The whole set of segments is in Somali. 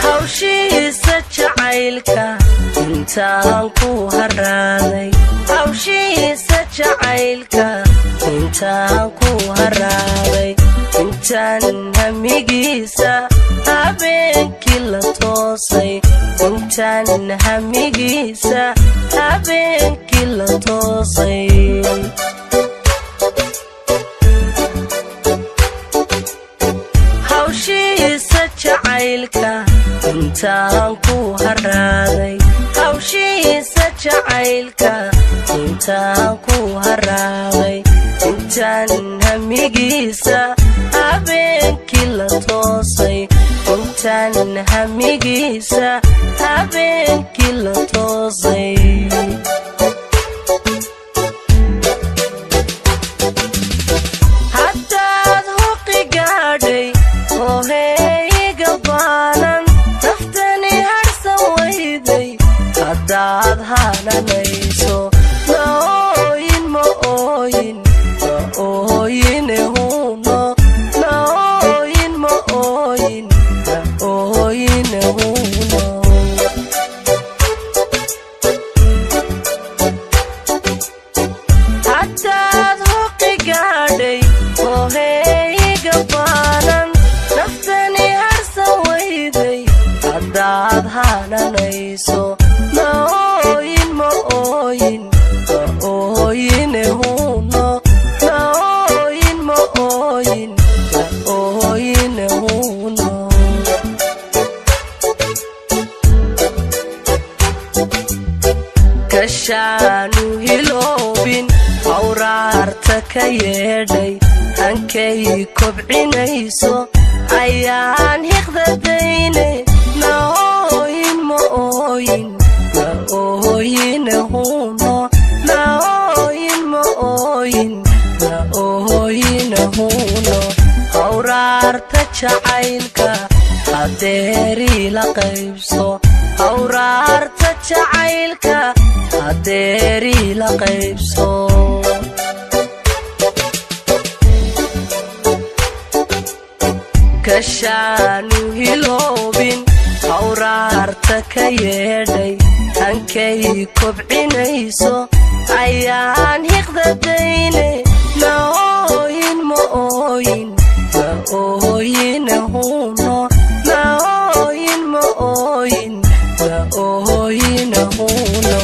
Hawshiisa jacaylka intaan ku haraaday, hawshiisa jacaylka intaan ku haraaday, intaan hamigiisa habeenkii la toosay, intaan hamigiisa habeenkii la toosay. Hawshiisa jacaylka intaan ku haraaday, hawshiisa jacaylka intaan ku haraaday, intaan hamigiisa habeenkii la toosay, intaan hamigiisa habeenkii la toosay. Haddaad huqi gaadhay oheyga baanan, naftani harsan weyday haddaad hananayso, ma ooyin, ma ooyin, ma ooyine huno, ma ooyin, ma ooyin, ma ooyine huno. Haddaad huqi gaadhay oheyga baanan, naftani harsan weyday haddaad hananayso, ma ooyin, ma ooyin, ma ooyine huno, ma ooyin, ma ooyin, ma ooyine huno. Kashaanu hiloobin hawraarta ka yeedhay, hankay kobcinayso ayaan hiqdadayne, ma ooyin, ma ooyin, ma ooyine huno, ma ooyin, ma ooyin, ma ooyine huno. Hawraarta jacaylka hadeerii la qaybso, hawraarta jacaylka hadeerii la qaybso. Kashaanu hiloobin hawraarta ka yeedhay, hankay kobcinayso ayaan hiqdadayne, ma ooyin, ma ooyin, ma ooyine huno, ma ooyin, ma ooyin, ma ooyine huno.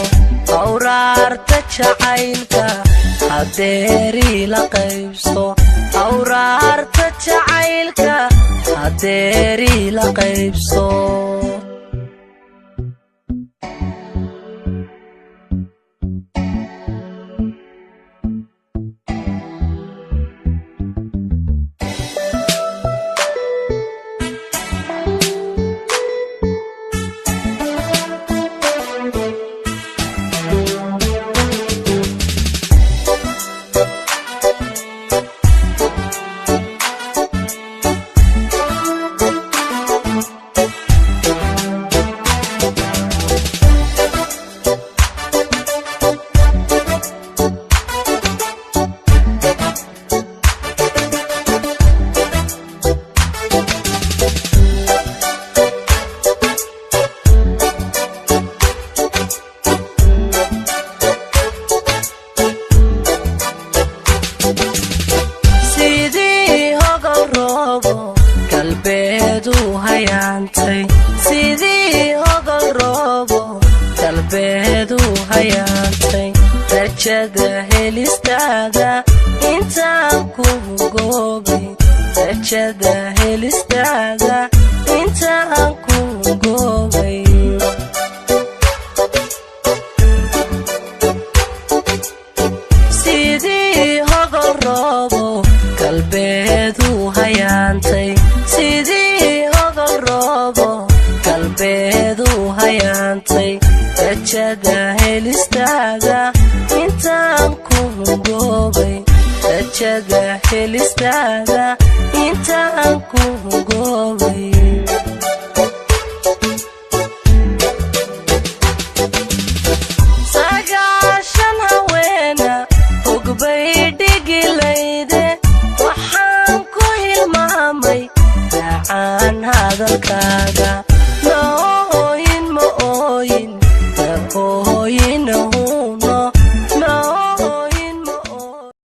Hawraarta jacaylka hadeerii la qaybso, hawraarta jacaylka hadeerii la qaybso. Sidii hogol roobo galbeedu hayaantay, sidii hogol roobo galbeedu hayaantay, rajada helistaada intaan ku goobay, rajada helistaada intaan ku goobay. Sidii hogol roobo galbeedu hayaantay, sidii hogol roobo galbeedu hayaantay, rajada helistaada intaan ku goobay, rajada helistaada intaan ku goobay. 90 haweena hogbay dhigilayde, waxaan ku hilmaamay. Macaan hadalkaaga, ma ooyin, ma ooyin, ma.